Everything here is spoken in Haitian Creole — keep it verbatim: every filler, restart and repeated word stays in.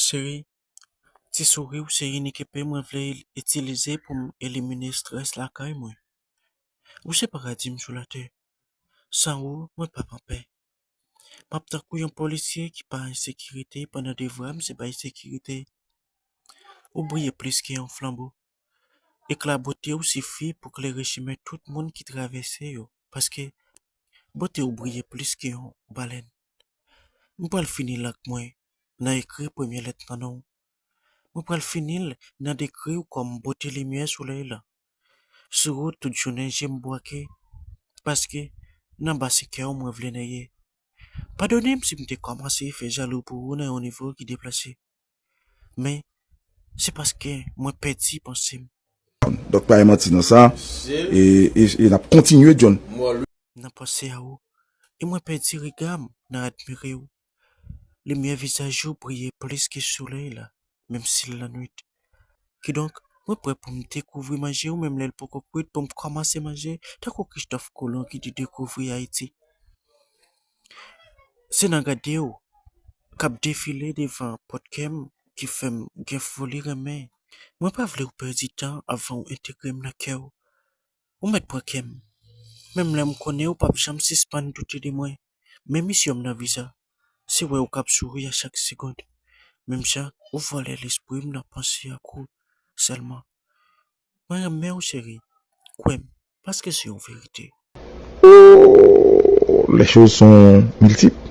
Cheri, ti souri w se inik epe mwen vle itilize pou m elimine estrès lakay mwen. Ou se paradi m sou latè. San ou, mwen p ap anpè. M ap tankou yon polisye ki pa an sekirite pandan devwa m se bay sekirite. Ou briye plis ke yon flanbo. Ekla bote w sifi pou klere chimen tout moun ki travèse yo, paske bote w briye plis ke yon balèn. M pral fini l ak mwen nan ekri premye lèt nan non w. Mwen pral fini l nan dekri w kòm bote limyè solèy la. Sou wout tout jounen je m bwake, paske nan ba se kè w mwen vle neye. Padone m si m te kòmanse fè jalou pou ou nan yon nivo ki deplase. Men, se paske mwen pèdi panse m. Dòk pa gen manti nan sa. E, e, e n ap kontinye, John. Nan panse a ou, e mwen pèdi rega m nan admire w. Limyè vizaj ou briye plis ke solèy la, menm si l lannwit. Kidonk, mwen prè pou m dekouvri manje ou menm lè l poko kwit pou m kòmanse manje, tankou Kristòf Kolon ki te dekouvri Ayiti. Se nan gade w k ap defile devan pòt kè m ki fè m gen foli renmen. Mwen pa vle w pèdi tan avan w entegre m nan kè w. Ou mèt pran kè m. Menm lè m konnen ou p ap janm sispann doute de mwen. Men misyon m nan viza, se wè ou k ap souri a chak segonn. Menm jan ou vòlè lespri m nan panse ak ou sèlman. Mwen renmen w, cheri. Kwè m, paske se yon verite. Oh, les choses sont multiples.